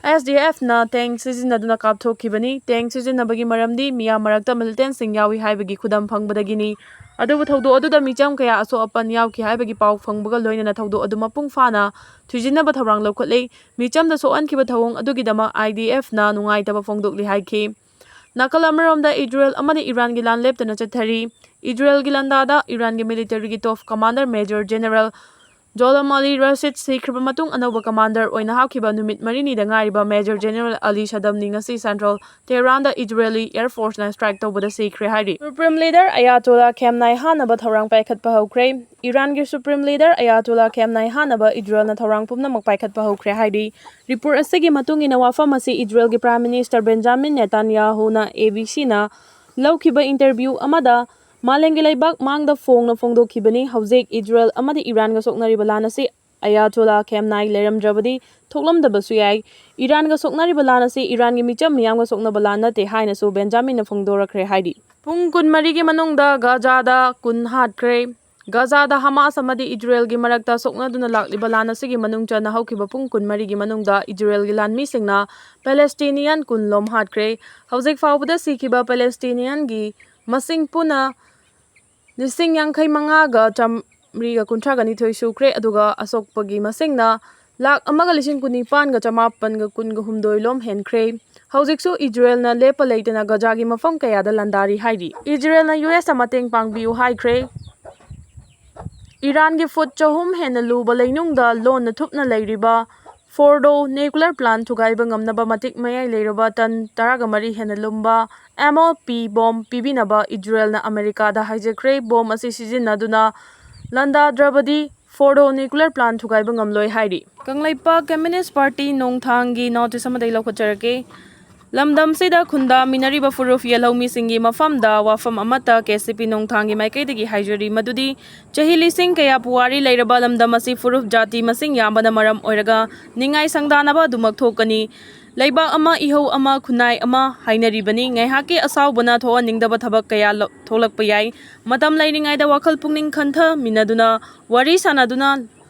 ꯑꯦꯁ ꯗꯤ ꯑꯦꯐꯅ ꯇꯦꯡ ꯁꯤꯖꯤꯟꯅꯗꯨꯅ ꯀꯥꯞꯊꯣꯛꯈꯤꯕꯅꯤ꯫ ꯇꯦꯡ ꯁꯤꯖꯤꯟꯅꯕꯒꯤ ꯃꯔꯝꯗꯤ ꯃꯤꯌꯥꯝ ꯃꯔꯛꯇ ꯃꯤꯂꯤꯇꯦꯟꯁꯤꯡ ꯌꯥꯎꯏ ꯍꯥꯏꯕꯒꯤ ꯈꯨꯗꯝ ꯐꯪꯕꯗꯒꯤꯅꯤ꯫ ꯑꯗꯨꯕꯨ ꯊꯧꯗꯣꯛ ꯑꯗꯨꯗ ꯃꯤꯆꯝ ꯀꯌꯥ ꯑꯁꯣꯛ ꯑꯄꯟ ꯌꯥꯎꯈꯤ ꯍꯥꯏꯕꯒꯤ ꯄꯥꯎ ꯐꯪꯕꯒ ꯂꯣꯏꯅꯅ ꯊꯧꯗꯣꯛ ꯑꯗꯨ ꯃꯄꯨꯡ ꯐꯥꯅ ꯊꯤꯖꯤꯟꯅꯕ ꯊꯧꯔꯥꯡ ꯂꯧꯈꯠꯂꯤ꯫ ꯃꯤꯆꯝꯗ ꯁꯣꯛꯍꯟꯈꯤꯕ ꯊꯧꯑꯣꯡ ꯑꯗꯨꯒꯤꯗꯃꯛ ꯑꯥꯏ ꯗꯤ ꯑꯦꯐꯅ ꯅꯨꯡꯉꯥꯏꯇꯕ ꯐꯣꯡꯗꯣꯛꯂꯤ ꯍꯥꯏꯈꯤ꯫ ꯅꯥꯀꯜ ꯑꯃꯔꯣꯝꯗ ꯏꯖꯔꯦꯜ ꯑꯃꯗꯤ ꯏꯔꯥꯟꯒꯤ ꯂꯥꯟ ꯂꯦꯞꯇꯅ ꯆꯠꯊꯔꯤ꯫ ꯏꯖꯔꯦꯜꯒꯤ ꯂꯥꯟꯗꯥꯗ ꯏꯔꯥꯟꯒꯤ ꯃꯤꯂꯤꯇꯔꯤꯒꯤ ꯇꯣꯞ ꯀꯃꯥꯟꯗꯔ ꯃꯦꯖꯔ ꯖꯦꯅꯔꯦꯜ ꯖꯣꯂꯝ ꯑꯂꯤ ꯔꯥꯁꯤꯗ ꯁꯤꯈ꯭ꯔꯕ ꯃꯇꯨꯡ ꯑꯅꯧꯕ ꯀꯃꯥꯟꯗꯔ ꯑꯣꯏꯅ ꯍꯥꯞꯈꯤꯕ ꯅꯨꯃꯤꯠ ꯃꯔꯤꯅꯤꯗ ꯉꯥꯏꯔꯤꯕ ꯃꯦꯖꯔ ꯖꯦꯅꯔꯦꯜ ꯑꯂꯤ ꯁꯗꯝꯅꯤ ꯉꯁꯤ ꯁꯦꯟꯇ꯭ꯔꯦꯜ ꯇꯦꯍꯔꯥꯟꯗ ꯏꯖꯔꯦꯂꯤ ꯑꯦꯌꯔ ꯐꯣꯔꯁꯅ ꯁ꯭ꯇ꯭ꯔꯥꯏꯛ ꯇꯧꯕꯗ ꯁꯤꯈ꯭ꯔꯦ ꯍꯥꯏꯔꯤ꯫ ꯁꯨꯄ꯭ꯔꯤꯝ ꯂꯤꯗꯔ ꯑꯌꯥꯇꯣꯂꯥ ꯈꯦꯝꯅꯥꯏ ꯍꯥꯠꯅꯕ ꯊꯧꯔꯥꯡ ꯄꯥꯏꯈꯠꯄ ꯍꯧꯈ꯭ꯔꯦ꯫ ꯏꯔꯥꯟꯒꯤ ꯁꯨꯄ꯭ꯔꯤꯝ ꯂꯤꯗꯔ ꯑꯌꯥꯇꯣꯂꯥ ꯈꯦꯝꯅꯥꯏ ꯍꯥꯠꯅꯕ ꯏꯖꯔꯦꯜꯅ ꯊꯧꯔꯥꯡ ꯄꯨꯝꯅꯃꯛ ꯄꯥꯏꯈꯠꯄ ꯍꯧꯈ꯭ꯔꯦ ꯍꯥꯏꯔꯤ꯫ ꯔꯤꯄꯣꯔꯠ ꯑꯁꯤꯒꯤ ꯃꯇꯨꯡ ꯏꯟꯅ ꯋꯥꯐꯝ ꯑꯁꯤ ꯏꯖꯔꯦꯜꯒꯤ prime minister Benjamin ꯅꯦꯇꯥꯟꯌꯥꯍꯨꯅ A B ꯁꯤꯅ ꯂꯧꯈꯤꯕ ꯏꯟꯇꯔꯚ꯭ꯌꯨ ꯑꯃꯗ ꯃꯥꯂꯦꯝꯒꯤ ꯂꯩꯕꯥꯛ ꯃꯥꯡꯗ ꯐꯣꯡꯅ ꯐꯣꯡꯗꯣꯛꯈꯤꯕꯅꯤ꯫ ꯍꯧꯖꯤꯛ ꯏꯖꯔꯦꯜ ꯑꯃꯗꯤ ꯏꯔꯥꯟꯒ ꯁꯣꯛꯅꯔꯤꯕ ꯂꯥꯟ ꯑꯁꯤ ꯑꯌꯥꯇꯣꯂꯥ ꯈꯦꯝꯅꯥꯏ ꯂꯩꯔꯝꯗ꯭ꯔꯕꯗꯤ ꯊꯣꯛꯂꯝꯗꯕꯁꯨ ꯌꯥꯏ꯫ ꯏꯔꯥꯟꯒ ꯁꯣꯛꯅꯔꯤꯕ ꯂꯥꯟ ꯑꯁꯤ ꯏꯔꯥꯟꯒꯤ ꯃꯤꯆꯝ ꯃꯤꯌꯥꯝꯒ ꯁꯣꯛꯅꯕ ꯂꯥꯟ ꯅꯠꯇꯦ ꯍꯥꯏꯅꯁꯨ ꯕꯦꯟꯖꯥꯃꯤꯟꯅ ꯐꯣꯡꯗꯣꯔꯛꯈ꯭ꯔꯦ ꯍꯥꯏꯔꯤ꯫ ꯄꯨꯡ ꯀꯨꯟꯃꯔꯤꯒꯤ ꯃꯅꯨꯡꯗ ꯒꯥꯖꯥꯗ ꯀꯨꯟ ꯍꯥꯠꯈ꯭ꯔꯦ꯫ ꯒꯥꯖꯥꯗ ꯍꯃꯥꯁ ꯑꯃꯗꯤ ꯏꯖꯔꯦꯜꯒꯤ ꯃꯔꯛꯇ ꯁꯣꯛꯅꯗꯨꯅ ꯂꯥꯛꯂꯤꯕ ꯂꯥꯟ ꯑꯁꯤꯒꯤ ꯃꯅꯨꯡ ꯆꯟꯅ ꯍꯧꯈꯤꯕ ꯄꯨꯡ ꯀꯨꯟꯃꯔꯤꯒꯤ ꯃꯅꯨꯡꯗ ꯏꯖꯔꯦꯜꯒꯤ ꯂꯥꯟꯃꯤꯁꯤꯡꯅ ꯄꯦꯂꯦꯁꯇꯤꯅꯤꯌꯟ ꯀꯨꯟ ꯂꯣꯝ ꯍꯥꯠꯈ꯭ꯔꯦ꯫ ꯍꯧꯖꯤꯛ ꯐꯥꯎꯕꯗ ꯁꯤꯈꯤꯕ ꯄꯦꯂꯦꯁꯇꯤꯅꯤꯌꯟꯒꯤ ꯃꯁꯤꯡ ꯄꯨꯟꯅ ꯂꯤꯁꯤꯡ ꯌꯥꯡꯈꯩ ꯃꯉꯥꯒ ꯆꯥꯝꯃꯔꯤꯒ ꯀꯨꯟꯊ꯭ꯔꯥꯒ ꯅꯤꯊꯣꯏ ꯁꯨꯈ꯭ꯔꯦ, ꯑꯗꯨꯒ ꯑꯁꯣꯛꯄꯒꯤ ꯃꯁꯤꯡꯅ ꯂꯥꯈ ꯑꯃꯒ ꯂꯤꯁꯤꯡ ꯀꯨꯟꯅꯤꯄꯥꯟꯒ ꯆꯃꯥꯄꯟꯒ ꯀꯨꯟꯒ ꯍꯨꯝꯗꯣꯏ ꯂꯣꯝ ꯍꯦꯟꯈ꯭ꯔꯦ꯫ ꯍꯧꯖꯤꯛꯁꯨ ꯏꯖꯔꯦꯜꯅ ꯂꯦꯞꯄ ꯂꯩꯇꯅ ꯒꯖꯥꯒꯤ ꯃꯐꯝ ꯀꯌꯥꯗ ꯂꯥꯟꯗꯥꯔꯤ ꯍꯥꯏꯔꯤ꯫ ꯏꯖꯔꯦꯜꯅ ꯌꯨ ꯑꯦꯁꯇ ꯃꯇꯦꯡ ꯄꯥꯡꯕꯤꯌꯨ ꯍꯥꯏꯈ꯭ꯔꯦ꯫ ꯏꯔꯥꯟꯒꯤ ꯐꯨꯠ ꯆꯍꯨꯝ ꯍꯦꯟꯅ ꯂꯨꯕ ꯂꯩꯅꯨꯡꯗ ꯂꯣꯟꯅ ꯊꯨꯞꯅ ꯂꯩꯔꯤꯕ ꯐꯣꯔꯗꯣ ꯅ꯭ꯌꯨꯀ꯭ꯂꯤꯌꯔ ꯄ꯭ꯂꯥꯟ ꯊꯨꯒꯥꯏꯕ ꯉꯝꯅꯕ ꯃꯇꯤꯛ ꯃꯌꯥꯏ ꯂꯩꯔꯕ ꯇꯟ ꯇꯔꯥꯒ ꯃꯔꯤ ꯍꯦꯟꯅ ꯂꯨꯝꯕ ꯑꯦꯝ ꯑꯣ ꯄꯤ ꯕꯣꯝ ꯄꯤꯕꯤꯅꯕ ꯏꯖꯔꯦꯜꯅ ꯑꯃꯦꯔꯤꯀꯥꯗ ꯍꯥꯏꯖꯈ꯭ꯔꯦ꯫ ꯕꯣꯝ ꯑꯁꯤ ꯁꯤꯖꯤꯟꯅꯗꯨꯅ ꯂꯥꯟꯗꯥꯗ꯭ꯔꯕꯗꯤ ꯐꯣꯔꯗꯣ ꯅ꯭ꯌꯨꯀ꯭ꯂꯤꯌꯔ ꯄ꯭ꯂꯥꯟ ꯊꯨꯒꯥꯏꯕ ꯉꯝꯂꯣꯏ ꯍꯥꯏꯔꯤ꯫ ꯀꯪꯂꯩꯄꯥꯛ ꯀꯝꯃ꯭ꯌꯨꯅꯤꯁ ꯄꯥꯔꯇꯤ ꯅꯣꯡꯊꯥꯡꯒꯤ ꯅꯣꯇꯤꯁ ꯑꯃꯗꯒꯤ ꯂꯧꯈꯠꯆꯔꯛꯀꯦ꯫ ꯂꯝꯗꯝꯁꯤꯗ ꯈꯨꯟꯗꯥꯃꯤꯟꯅꯔꯤꯕ ꯐꯨꯔꯨꯞ ꯌꯦꯜꯍꯧꯃꯤꯁꯤꯡꯒꯤ ꯃꯐꯝꯗ ꯋꯥꯐꯝ ꯑꯃꯠꯇ ꯀꯦ ꯁꯤ ꯄꯤ ꯅꯣꯡꯊꯥꯡꯒꯤ ꯃꯥꯏꯀꯩꯗꯒꯤ ꯍꯥꯏꯖꯔꯤ, ꯃꯗꯨꯗꯤ ꯆꯍꯤ ꯂꯤꯁꯤꯡ ꯀꯌꯥ ꯄꯨꯋꯥꯔꯤ ꯂꯩꯔꯕ ꯂꯝꯗꯝ ꯑꯁꯤ ꯐꯨꯔꯨꯞ ꯖꯥꯇꯤ ꯃꯁꯤꯡ ꯌꯥꯝꯕꯅ ꯃꯔꯝ ꯑꯣꯏꯔꯒ ꯅꯤꯡꯉꯥꯏ ꯁꯪꯗꯥꯅꯕ ꯑꯗꯨꯃꯛ ꯊꯣꯛꯀꯅꯤ꯫ ꯂꯩꯕꯥꯛ ꯑꯃ, ꯏꯍꯧ ꯑꯃ, ꯈꯨꯟꯅꯥꯏ ꯑꯃ ꯍꯥꯏꯅꯔꯤꯕꯅꯤ꯫ ꯉꯥꯏꯍꯥꯛꯀꯤ ꯑꯁꯥꯎꯕꯅ ꯊꯣꯛꯍꯟꯅꯤꯡꯗꯕ ꯊꯕꯛ ꯀꯌꯥ ꯂ-, ꯊꯣꯛꯂꯛꯄ ꯌꯥꯏ꯫ ꯃꯇꯝ ꯂꯩꯔꯤꯉꯩꯗ ꯋꯥꯈꯜ ꯄꯨꯛꯅꯤꯡ ꯈꯟꯊꯃꯤꯟꯅꯗꯨꯅ, ꯋꯥꯔꯤ ꯁꯥꯟꯅꯗꯨꯅ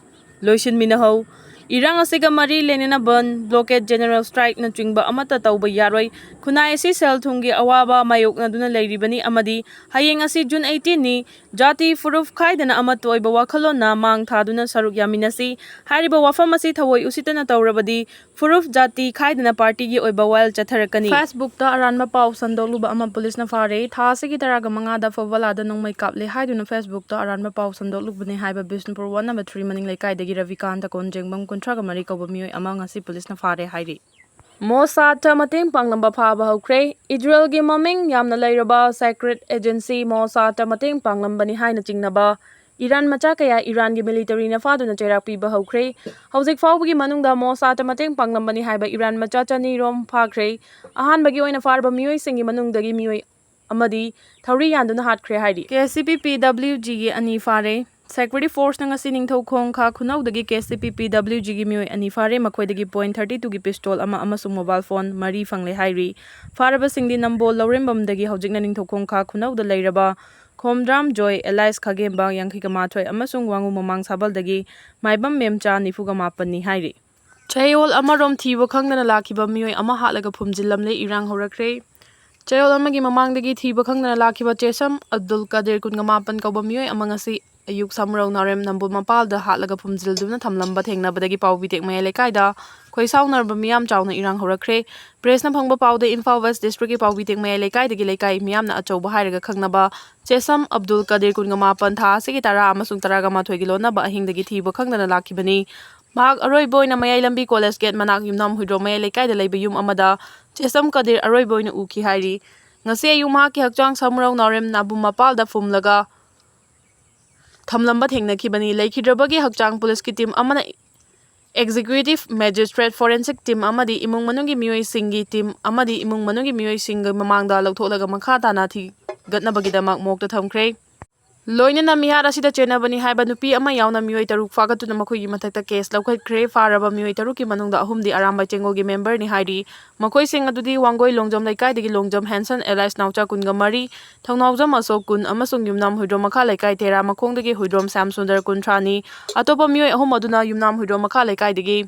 ꯂꯣꯏꯁꯤꯟꯃꯤꯟꯅꯍꯧ꯫ ꯏꯔꯥꯡ ꯑꯁꯤꯒ ꯃꯔꯤ ꯂꯩꯅꯅ ꯕꯟ, ꯕ꯭ꯂꯣꯀꯦꯗ, ꯖꯦꯅꯔꯦꯜ ꯁ꯭ꯇ꯭ꯔꯥꯏꯛꯅꯆꯤꯡꯕ ꯑꯃꯠꯇ ꯇꯧꯕ ꯌꯥꯔꯣꯏ꯫ ꯈꯨꯟꯅꯥꯏ ꯑꯁꯤ ꯁꯦꯜ ꯊꯨꯝꯒꯤ ꯑꯋꯥꯕ ꯃꯥꯌꯣꯛꯅꯗꯨꯅ ꯂꯩꯔꯤꯕꯅꯤ ꯑꯃꯗꯤ ꯍꯌꯦꯡ ꯑꯁꯤ ꯖꯨꯟ ꯑꯩꯇꯤꯟꯅꯤ꯫ ꯖꯥꯇꯤ ꯐꯨꯔꯨꯞ ꯈꯥꯏꯗꯅ ꯑꯃꯠꯇ ꯑꯣꯏꯕ ꯋꯥꯈꯜꯂꯣꯟꯅ ꯃꯥꯡ ꯊꯥꯗꯨꯅ ꯁꯔꯨꯛ ꯌꯥꯃꯤꯟꯅꯁꯤ꯫ ꯍꯥꯏꯔꯤꯕ ꯋꯥꯐꯝ ꯑꯁꯤ ꯊꯑꯣꯏ ꯎꯁꯤꯠꯇꯅ ꯇꯧꯔꯕꯗꯤ ꯐꯨꯔꯨꯞ ꯖꯥꯇꯤ ꯈꯥꯏꯗꯅ ꯄꯥꯔꯇꯤꯒꯤ ꯑꯣꯏꯕ ꯋꯥꯌꯦꯜ ꯆꯠꯊꯔꯛꯀꯅꯤ꯫ ꯐꯦꯁꯕꯨꯛꯇ ꯑꯔꯥꯟꯕ ꯄꯥꯎ ꯁꯟꯗꯣꯛꯂꯨꯕ ꯑꯃ ꯄꯨꯂꯤꯁꯅ ꯐꯥꯔꯦ꯫ ꯊꯥ ꯑꯁꯤꯒꯤ ꯇꯔꯥꯒ ꯃꯉꯥꯗ ꯐꯧꯕꯂꯥꯗ ꯅꯣꯡꯃꯩ ꯀꯥꯞꯂꯦ ꯍꯥꯏꯗꯨꯅ ꯐꯦꯁꯕꯨꯛꯇ ꯑꯔꯥꯟꯕ ꯄꯥꯎ ꯁꯟꯗꯣꯛꯂꯨꯕꯅꯤ ꯍꯥꯏꯕ ꯕꯤꯁꯅꯨꯄꯨꯔ ꯋꯥꯔꯗ ꯅꯝꯕꯔ ꯊ꯭ꯔꯤ ꯃꯅꯤꯡ ꯂꯩꯀꯥꯏꯗꯒꯤ ꯔꯕꯤꯀꯥꯟꯇ ꯀꯣꯟꯖꯦꯡꯕꯝ ꯀꯨꯟꯊ꯭ꯔꯥꯒ ꯃꯔꯤ ꯀꯧꯕ ꯃꯤꯑꯣꯏ ꯑꯃ ꯉꯁꯤ ꯄꯨꯂꯤꯁꯅ ꯐꯥꯔꯦ ꯍꯥꯏꯔꯤ꯫ ꯃꯣꯁꯥꯗ ꯃꯇꯦꯡ ꯄꯥꯡꯂꯝꯕ ꯐꯥꯕ ꯍꯧꯈ꯭ꯔꯦ꯫ ꯏꯖꯔꯦꯜꯒꯤ ꯃꯃꯤꯡ ꯌꯥꯝꯅ ꯂꯩꯔꯕ ꯁꯦꯀ꯭ꯔꯦꯠ ꯑꯦꯖꯦꯟꯁꯤ ꯃꯣꯁꯥꯗ ꯃꯇꯦꯡ ꯄꯥꯡꯂꯝꯕꯅꯤ ꯍꯥꯏꯅ ꯆꯤꯡꯅꯕ ꯏꯔꯥꯟ ꯃꯆꯥ ꯀꯌꯥ ꯏꯔꯥꯟꯒꯤ ꯃꯤꯂꯤꯇꯔꯤꯅ ꯐꯥꯗꯨꯅ ꯆꯩꯔꯥꯛ ꯄꯤꯕ ꯍꯧꯈ꯭ꯔꯦ꯫ ꯍꯧꯖꯤꯛ ꯐꯥꯎꯕꯒꯤ ꯃꯅꯨꯡꯗ ꯃꯣꯁꯥꯗ ꯃꯇꯦꯡ ꯄꯥꯡꯂꯝꯕꯅꯤ ꯍꯥꯏꯕ ꯏꯔꯥꯟ ꯃꯆꯥ ꯆꯅꯤ ꯔꯣꯝ ꯐꯥꯈ꯭ꯔꯦ꯫ ꯑꯍꯥꯟꯕꯒꯤ ꯑꯣꯏꯅ ꯐꯥꯔꯕ ꯃꯤꯑꯣꯏꯁꯤꯡꯒꯤ ꯃꯅꯨꯡꯗꯒꯤ ꯃꯤꯑꯣꯏ ꯑꯃꯗꯤ ꯊꯧꯔꯤ ꯌꯥꯟꯗꯨꯅ ꯍꯥꯠꯈ꯭ꯔꯦ ꯍꯥꯏꯔꯤ꯫ ꯀꯦ ꯁꯤ ꯄꯤ ꯄꯤ ꯗꯕ꯭ꯂꯤꯎ ꯖꯤꯒꯤ ꯑꯅꯤ ꯐꯥꯔꯦ꯫ ꯁꯦꯀ꯭ꯌꯨꯔꯤꯇꯤ ꯐꯣꯔꯁꯅ ꯉꯁꯤ ꯅꯤꯡꯊꯧꯈꯣꯡ ꯈꯥ ꯈꯨꯅꯧꯗꯒꯤ ꯀꯦ ꯁꯤ ꯄꯤ ꯄꯤ ꯗꯕ꯭ꯂꯤꯎ ꯖꯤꯒꯤ ꯃꯤꯑꯣꯏ ꯑꯅꯤ ꯐꯥꯔꯦ꯫ ꯃꯈꯣꯏꯗꯒꯤ ꯄꯣꯏꯟ ꯊꯥꯔꯇꯤ ꯇꯨꯒꯤ ꯄꯤꯁꯇꯣꯜ ꯑꯃ ꯑꯃꯁꯨꯡ ꯃꯣꯕꯥꯏꯜ ꯐꯣꯟ ꯃꯔꯤ ꯐꯪꯂꯦ ꯍꯥꯏꯔꯤ꯫ ꯐꯥꯔꯕꯁꯤꯡꯗꯤ ꯅꯝꯕꯣꯜ ꯂꯧꯔꯦꯝꯕꯝꯗꯒꯤ ꯍꯧꯖꯤꯛꯅ ꯅꯤꯡꯊꯧꯈꯣꯡ ꯈꯥ ꯈꯨꯅꯧꯗ ꯂꯩꯔꯕ ꯈꯣꯝꯗ꯭ꯔꯥꯝ ꯖꯣꯏ, ꯑꯦꯂꯥꯏꯁ ꯈꯥꯒꯦꯝꯕ, ꯌꯥꯡꯈꯩꯒ ꯃꯥꯊꯣꯏ, ꯑꯃꯁꯨꯡ ꯋꯥꯉꯨ ꯃꯃꯥꯡ ꯁꯥꯕꯜꯗꯒꯤ ꯃꯥꯏꯕꯝ ꯃꯦꯝꯆꯥ, ꯅꯤꯐꯨꯒ ꯃꯥꯄꯟꯅꯤ ꯍꯥꯏꯔꯤ꯫ ꯆꯌꯣꯜ ꯑꯃꯔꯣꯝ ꯊꯤꯕ ꯈꯪꯗꯅ ꯂꯥꯛꯈꯤꯕ ꯃꯤꯑꯣꯏ ꯑꯃ ꯍꯥꯠꯂꯒ ꯐꯨꯝꯖꯤꯜꯂꯝꯂꯦ꯫ ꯏꯔꯥꯡ ꯍꯧꯔꯛꯈ꯭ꯔꯦ꯫ ꯆꯌꯣꯜ ꯑꯃꯒꯤ ꯃꯃꯥꯡꯗꯒꯤ ꯊꯤꯕ ꯈꯪꯗꯅ ꯂꯥꯛꯈꯤꯕ ꯆꯦꯁꯝ ꯑꯕꯗꯨꯜ ꯀꯗꯤꯔ, ꯀꯨꯟꯃꯥꯄꯟ ꯀꯧꯕ ꯃꯤꯑꯣꯏ ꯑꯃ ꯉꯁꯤ ꯑꯌꯨꯛ ꯁꯥꯃꯨꯔꯧ ꯅꯥꯎꯔꯦꯝ ꯅꯝꯕꯣꯜ ꯃꯄꯥꯜꯗ ꯍꯥꯠꯂꯒ ꯐꯨꯝꯖꯤꯜꯗꯨꯅ ꯊꯝꯂꯝꯕ ꯊꯦꯡꯅꯕꯗꯒꯤ ꯄꯥꯎꯕꯤꯇꯦꯛ ꯃꯌꯥꯏ ꯂꯩꯀꯥꯏꯗ ꯈꯣꯏꯁꯥꯎꯅꯔꯕ ꯃꯤꯌꯥꯝ ꯆꯥꯎꯅ ꯏꯔꯥꯡ ꯍꯧꯔꯛꯈ꯭ꯔꯦ꯫ ꯄ꯭ꯔꯦꯁꯅ ꯐꯪꯕ ꯄꯥꯎꯗ ꯏꯝꯐꯥꯜ ꯋꯦꯁ ꯗꯤꯁꯇ꯭ꯔꯤꯛꯀꯤ ꯄꯥꯎꯕꯤꯇꯦꯛ ꯃꯌꯥꯏ ꯂꯩꯀꯥꯏꯗꯒꯤ ꯂꯩꯀꯥꯏ ꯃꯤꯌꯥꯝꯅ ꯑꯆꯧꯕ ꯍꯥꯏꯔꯒ ꯈꯪꯅꯕ ꯆꯦꯁꯝ ꯑꯕꯗꯨꯜ ꯀꯗꯤꯔ, ꯀꯨꯟꯃꯥꯄꯟ, ꯊꯥ ꯑꯁꯤꯒꯤ ꯇꯔꯥ ꯑꯃꯁꯨꯡ ꯇꯔꯥꯃꯥꯊꯣꯏꯒꯤ ꯂꯣꯟꯅꯕ ꯑꯍꯤꯡꯗꯒꯤ ꯊꯤꯕ ꯈꯪꯗꯅ ꯂꯥꯛꯈꯤꯕꯅꯤ꯫ ꯃꯍꯥꯛ ꯑꯔꯣꯏꯕ ꯑꯣꯏꯅ ꯃꯌꯥꯏ ꯂꯝꯕꯤ ꯀꯣꯂꯦꯖ ꯒꯦꯠ ꯃꯅꯥꯛ ꯌꯨꯝꯅꯥꯝ ꯍꯨꯏꯗ꯭ꯔꯣꯝ ꯃꯌꯥꯏ ꯂꯩꯀꯥꯏꯗ ꯂꯩꯕ ꯌꯨꯝ ꯑꯃꯗ ꯆꯦꯁꯝ ꯀꯗꯤꯔ ꯑꯔꯣꯏꯕ ꯑꯣꯏꯅ ꯎꯈꯤ ꯍꯥꯏꯔꯤ꯫ ꯉꯁꯤ ꯑꯌꯨꯛ ꯃꯍꯥꯛꯀꯤ ꯍꯛꯆꯥꯡ ꯁꯥꯃꯨꯔꯧ ꯅꯥꯎꯔꯦꯝ ꯅꯥꯕꯨꯝ ꯃꯄꯥꯜꯗ ꯐꯨꯝꯂꯒ ꯊꯝꯂꯝꯕ ꯊꯦꯡꯅꯈꯤꯕꯅꯤ꯫ ꯂꯩꯈꯤꯗ꯭ꯔꯕꯒꯤ ꯍꯛꯆꯥꯡ ꯄꯨꯂꯤꯁꯀꯤ ꯇꯤꯝ ꯑꯃꯅ ꯑꯦꯛꯖꯤꯀ꯭ꯌꯨꯇꯤꯚ ꯃꯦꯖꯤꯁꯇ꯭ꯔꯦꯠ, ꯐꯣꯔꯦꯟꯁꯤꯛ ꯇꯤꯝ ꯑꯃꯗꯤ ꯏꯃꯨꯡ ꯃꯅꯨꯡꯒꯤ ꯃꯤꯑꯣꯏꯁꯤꯡꯒꯤ ꯇꯤꯝ ꯑꯃꯗꯤ ꯏꯃꯨꯡ ꯃꯅꯨꯡꯒꯤ ꯃꯤꯑꯣꯏꯁꯤꯡꯒꯤ ꯃꯃꯥꯡꯗ ꯂꯧꯊꯣꯛꯂꯒ ꯃꯈꯥ ꯇꯥꯅ ꯊꯤꯒꯠꯅꯕꯒꯤꯗꯃꯛ ꯃꯣꯔꯒꯇ ꯊꯝꯈ꯭ꯔꯦ꯫ ꯂꯣꯏꯅꯅ ꯃꯤꯍꯥꯠ ꯑꯁꯤꯗ ꯆꯦꯟꯅꯕꯅꯤ ꯍꯥꯏꯕ ꯅꯨꯄꯤ ꯑꯃ ꯌꯥꯎꯅ ꯃꯤꯑꯣꯏ ꯇꯔꯨꯛ ꯐꯥꯒꯠꯇꯨꯅ ꯃꯈꯣꯏꯒꯤ ꯃꯊꯛꯇ ꯀꯦꯁ ꯂꯧꯈꯠꯈ꯭ꯔꯦ꯫ ꯐꯥꯔꯕ ꯃꯤꯑꯣꯏ ꯇꯔꯨꯛꯀꯤ ꯃꯅꯨꯡꯗ ꯑꯍꯨꯝꯗꯤ ꯑꯔꯥꯝꯕꯥꯏ ꯇꯦꯡꯒꯣꯜꯒꯤ ꯃꯦꯝꯕꯔꯅꯤ ꯍꯥꯏꯔꯤ꯫ ꯃꯈꯣꯏꯁꯤꯡ ꯑꯗꯨꯗꯤ ꯋꯥꯡꯒꯣꯏ ꯂꯣꯡꯖꯝ ꯂꯩꯀꯥꯏꯗꯒꯤ ꯂꯣꯡꯖꯝ ꯍꯦꯟꯁꯟ ꯑꯦꯂꯥꯏꯁ ꯅꯥꯎꯆꯥ, ꯀꯨꯟꯒ ꯃꯔꯤ, ꯊꯧꯅꯥꯎꯖꯝ ꯑꯁꯣꯛ, ꯀꯨꯟ, ꯑꯃꯁꯨꯡ ꯌꯨꯝꯅꯥꯝ ꯍꯨꯏꯗ꯭ꯔꯣꯝ ꯃꯈꯥ ꯂꯩꯀꯥꯏ ꯇꯦꯔꯥ ꯃꯈꯣꯡꯗꯒꯤ ꯍꯨꯏꯗ꯭ꯔꯣꯝ ꯁ꯭ꯌꯥꯝ ꯁꯨꯟꯗꯔ, ꯀꯨꯟꯊ꯭ꯔꯥꯅꯤ꯫ ꯑꯇꯣꯞꯄ ꯃꯤꯑꯣꯏ ꯑꯍꯨꯝ ꯑꯗꯨꯅ ꯌꯨꯝꯅꯥꯝ ꯍꯨꯏꯗ꯭ꯔꯣꯝ ꯃꯈꯥ ꯂꯩꯀꯥꯏꯗꯒꯤ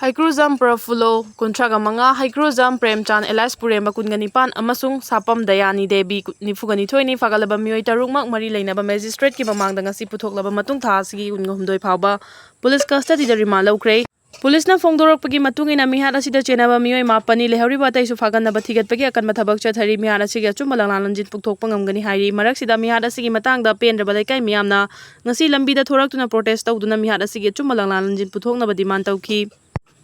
ꯍꯩꯀ꯭ꯔꯨꯖꯝ ꯄ꯭ꯔꯐꯨꯜꯂꯣ, ꯀꯨꯟꯊ꯭ꯔꯥꯒ ꯃꯉꯥ, ꯍꯩꯀ꯭ꯔꯨꯖꯝ ꯄ꯭ꯔꯦꯝꯆꯥꯟ ꯑꯦꯂꯥꯏꯁ ꯄꯨꯔꯦꯝꯕ, ꯀꯨꯟꯒ ꯅꯤꯄꯥꯟ, ꯑꯃꯁꯨꯡ ꯁꯥꯄꯝ ꯗꯌꯥꯅꯤ ꯗꯦꯕꯤ, ꯅꯤꯐꯨꯒ ꯅꯤꯊꯣꯏꯅꯤ꯫ ꯐꯥꯒꯠꯂꯕ ꯃꯤꯑꯣꯏ ꯇꯔꯨꯛꯃꯛ ꯃꯔꯤ ꯂꯩꯅꯕ ꯃꯦꯖꯤꯁꯇ꯭ꯔꯦꯠꯀꯤ ꯃꯃꯥꯡꯗ ꯉꯁꯤ ꯄꯨꯊꯣꯛꯂꯕ ꯃꯇꯨꯡ ꯊꯥ ꯑꯁꯤꯒꯤ ꯀꯨꯟꯍꯨꯝꯗꯣꯏ ꯐꯥꯎꯕ ꯄꯨꯂꯤꯁ ꯀꯁꯇꯗꯤꯗ ꯔꯤꯃꯥꯟ ꯂꯧꯈ꯭ꯔꯦ꯫ ꯄꯨꯂꯤꯁꯅ ꯐꯣꯡꯗꯣꯔꯛꯄꯒꯤ ꯃꯇꯨꯡ ꯏꯟꯅ ꯃꯤꯍꯥꯠ ꯑꯁꯤꯗ ꯆꯦꯟꯅꯕ ꯃꯤꯑꯣꯏ ꯃꯥꯄꯟꯅꯤ꯫ ꯂꯩꯍꯧꯔꯤꯕ ꯑꯇꯩꯁꯨ ꯐꯥꯒꯠꯅꯕ ꯊꯤꯒꯠꯄꯒꯤ ꯑꯀꯟꯕ ꯊꯕꯛ ꯆꯠꯊꯔꯤ꯫ ꯃꯤꯍꯥꯠ ꯑꯁꯤꯒꯤ ꯑꯆꯨꯝꯕ ꯂꯥꯡꯂꯥꯟ ꯂꯟꯖꯤꯟ ꯄꯨꯊꯣꯛꯄ ꯉꯝꯒꯅꯤ ꯍꯥꯏꯔꯤ꯫ ꯃꯔꯛꯁꯤꯗ ꯃꯤꯍꯥꯠ ꯑꯁꯤꯒꯤ ꯃꯇꯥꯡꯗ ꯄꯦꯟꯗ꯭ꯔꯕ ꯂꯩꯀꯥꯏ ꯃꯤꯌꯥꯝꯅ ꯉꯁꯤ ꯂꯝꯕꯤꯗ ꯊꯣꯔꯛꯇꯨꯅ ꯄ꯭ꯔꯣꯇꯦꯁ ꯇꯧꯗꯨꯅ ꯃꯤꯍꯥꯠ ꯑꯁꯤꯒꯤ ꯑꯆꯨꯝꯕ ꯂꯥꯡꯂꯥꯟ ꯂꯟꯖꯤꯟ ꯄꯨꯊꯣꯛꯅꯕ ꯗꯤꯃꯥꯟ ꯇꯧꯈꯤ꯫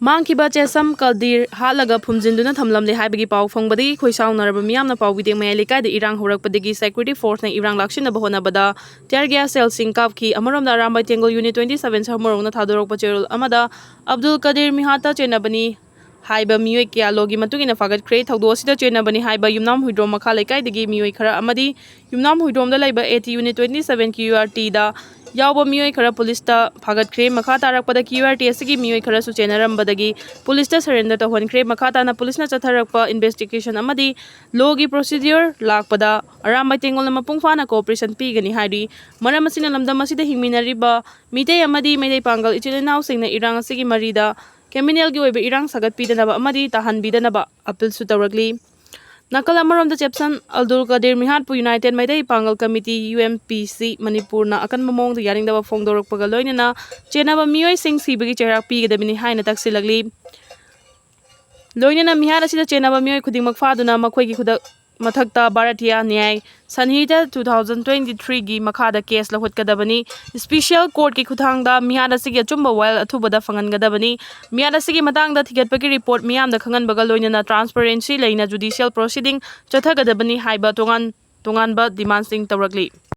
ꯃꯥꯡꯈꯤꯕ ꯆꯦꯁꯝ ꯀꯗꯤꯔ ꯍꯥꯠꯂꯒ ꯐꯨꯝꯖꯤꯟꯗꯨꯅ ꯊꯝꯂꯝꯂꯦ ꯍꯥꯏꯕꯒꯤ ꯄꯥꯎ ꯐꯪꯕꯗꯒꯤ ꯈꯣꯏꯁꯥꯎꯅꯔꯕ ꯃꯤꯌꯥꯝꯅ ꯄꯥꯎꯕꯤꯗꯦꯡ ꯃꯌꯥꯏ ꯂꯩꯀꯥꯏꯗ ꯏꯔꯥꯡ ꯍꯧꯔꯛꯄꯗꯒꯤ ꯁꯦꯀ꯭ꯌꯨꯔꯤꯇꯤ ꯐꯣꯔꯁꯅ ꯏꯔꯥꯡ ꯂꯥꯛꯁꯤꯟꯅꯕ ꯍꯣꯠꯅꯕꯗ ꯇꯤꯌꯔ ꯒ꯭ꯌꯥꯁ ꯁꯦꯜꯁꯤꯡ ꯀꯥꯞꯈꯤ꯫ ꯑꯃꯔꯣꯝꯗ ꯑꯔꯥꯝꯕꯥꯏ ꯇꯦꯡꯒꯣꯜ ꯌꯨꯅꯤꯠ twenty seven ꯁꯃꯨꯔꯧꯅ ꯊꯥꯗꯣꯔꯛꯄ ꯆꯦꯔꯣꯜ ꯑꯃꯗ ꯑꯕꯗꯨꯜ ꯀꯗꯤꯔ ꯃꯤꯍꯥꯠꯇ ꯆꯦꯟꯅꯕꯅꯤ ꯍꯥꯏꯕ ꯃꯤꯑꯣꯏ ꯀꯌꯥ ꯂꯣꯒꯤ ꯃꯇꯨꯡ ꯏꯟꯅ ꯐꯥꯒꯠꯈ꯭ꯔꯦ꯫ ꯊꯧꯗꯣꯛ ꯑꯁꯤꯗ ꯆꯦꯟꯅꯕꯅꯤ ꯍꯥꯏꯕ ꯌꯨꯝꯅꯥꯝ ꯍꯨꯏꯗ꯭ꯔꯣꯝ ꯃꯈꯥ ꯂꯩꯀꯥꯏꯗꯒꯤ ꯃꯤꯑꯣꯏ ꯈꯔ ꯑꯃꯗꯤ ꯌꯨꯝꯅꯥꯝ ꯍꯨꯏꯗ꯭ꯔꯣꯝꯗ ꯂꯩꯕ AT unit twenty seven QRTꯗ ꯌꯥꯎꯕ ꯃꯤꯑꯣꯏ ꯈꯔ ꯄꯨꯂꯤꯁꯇ ꯐꯥꯒꯠꯈ꯭ꯔꯦ꯫ ꯃꯈꯥ ꯇꯥꯔꯛꯄꯗ QRT ꯑꯁꯤꯒꯤ ꯃꯤꯑꯣꯏ ꯈꯔꯁꯨ ꯆꯦꯟꯅꯔꯝꯕꯗꯒꯤ ꯄꯨꯂꯤꯁꯇ surrender ꯇꯧꯍꯟꯈ꯭ꯔꯦ꯫ ꯃꯈꯥ ꯇꯥꯅ ꯄꯨꯂꯤꯁꯅ ꯆꯠꯊꯔꯛꯄ investigation ꯑꯃꯗꯤ ꯂꯣꯒꯤ procedure ꯂꯥꯛꯄꯗ ꯑꯔꯥꯝꯕꯥꯏ ꯇꯦꯡꯒꯣꯜꯅ ꯃꯄꯨꯡ ꯐꯥꯅ cooperation ꯄꯤꯒꯅꯤ ꯍꯥꯏꯔꯤ꯫ ꯃꯔꯝ ꯑꯁꯤꯅ ꯂꯝꯗꯝ ꯑꯁꯤꯗ ꯍꯤꯡꯃꯤꯟꯅꯔꯤꯕ ꯃꯤꯇꯩ ꯑꯃꯗꯤ ꯃꯩꯇꯩ ꯄꯥꯡꯒꯜ ꯏꯆꯤꯜ ꯏꯅꯥꯎꯁꯤꯡꯅ ꯏꯔꯥꯡ ꯑꯁꯤꯒꯤ ꯃꯔꯤꯗ criminalꯒꯤ ꯑꯣꯏꯕ ꯏꯔꯥꯡ ꯁꯥꯒꯠꯄꯤꯗꯅꯕ ꯑꯃꯗꯤ ꯇꯥꯍꯟꯕꯤꯗꯅꯕ appealꯁꯨ ꯇꯧꯔꯛꯂꯤ꯫ ꯅꯥꯀꯜ ꯑꯃꯔꯣꯝꯗ, ꯆꯦꯞꯁꯟ ꯑꯜꯗꯨꯜ ꯀꯗꯤꯔ ꯃꯤꯍꯥꯠꯄꯨ ꯌꯨꯅꯥꯏꯇꯦꯠ ꯃꯩꯇꯩ ꯄꯥꯡꯒꯜ ꯀꯃꯤꯇꯤ, ꯌꯨ ꯑꯦꯝ ꯄꯤ ꯁꯤ, ꯃꯅꯤꯄꯨꯔꯅ ꯑꯀꯟꯕ ꯃꯑꯣꯡꯗ ꯌꯥꯅꯤꯡꯗꯕ ꯐꯣꯡꯗꯣꯔꯛꯄꯒ ꯂꯣꯏꯅꯅ ꯆꯦꯟꯅꯕ ꯃꯤꯑꯣꯏꯁꯤꯡ ꯁꯤꯕꯒꯤ ꯆꯩꯔꯥꯛ ꯄꯤꯒꯗꯕꯅꯤ ꯍꯥꯏꯅ ꯇꯛꯁꯤꯜꯂꯛꯂꯤ꯫ ꯂꯣꯏꯅꯅ ꯃꯤꯍꯥꯠ ꯑꯁꯤꯗ ꯆꯦꯟꯅꯕ ꯃꯤꯑꯣꯏ ꯈꯨꯗꯤꯡꯃꯛ ꯐꯥꯗꯨꯅ ꯃꯈꯣꯏꯒꯤ ꯈꯨꯗꯛ ꯃꯊꯛꯇ Bharatiya ꯅ꯭ꯌꯥꯏ ꯁꯟꯍꯤꯇꯥ two thousand twenty three ꯒꯤ ꯃꯈꯥꯗ ꯀꯦꯁ ꯂꯧꯈꯠꯀꯗꯕꯅꯤ꯫ ꯏꯁꯄꯤꯁꯤꯌꯦꯜ ꯀꯣꯔꯠꯀꯤ ꯈꯨꯠꯊꯥꯡꯗ ꯃꯤꯍꯥꯠ ꯑꯁꯤꯒꯤ ꯑꯆꯨꯝꯕ ꯋꯥꯌꯦꯜ ꯑꯊꯨꯕꯗ ꯐꯪꯍꯟꯒꯗꯕꯅꯤ꯫ ꯃꯤꯍꯥꯠ ꯑꯁꯤꯒꯤ ꯃꯇꯥꯡꯗ ꯊꯤꯒꯠꯄꯒꯤ ꯔꯤꯄꯣꯔꯠ ꯃꯤꯌꯥꯝꯗ ꯈꯪꯍꯟꯕꯒ ꯂꯣꯏꯅꯅ ꯇ꯭ꯔꯥꯟꯁꯄꯔꯦꯟꯁꯤ ꯂꯩꯅ ꯖꯨꯗꯤꯁꯤꯌꯦꯜ ꯄ꯭ꯔꯣꯁꯤꯗꯤꯡ ꯆꯠꯊꯒꯗꯕꯅꯤ ꯍꯥꯏꯕ ꯇꯣꯉꯥꯟ ꯇꯣꯉꯥꯟꯕ ꯗꯤꯃꯥꯟꯁꯤꯡ ꯇꯧꯔꯛꯂꯤ꯫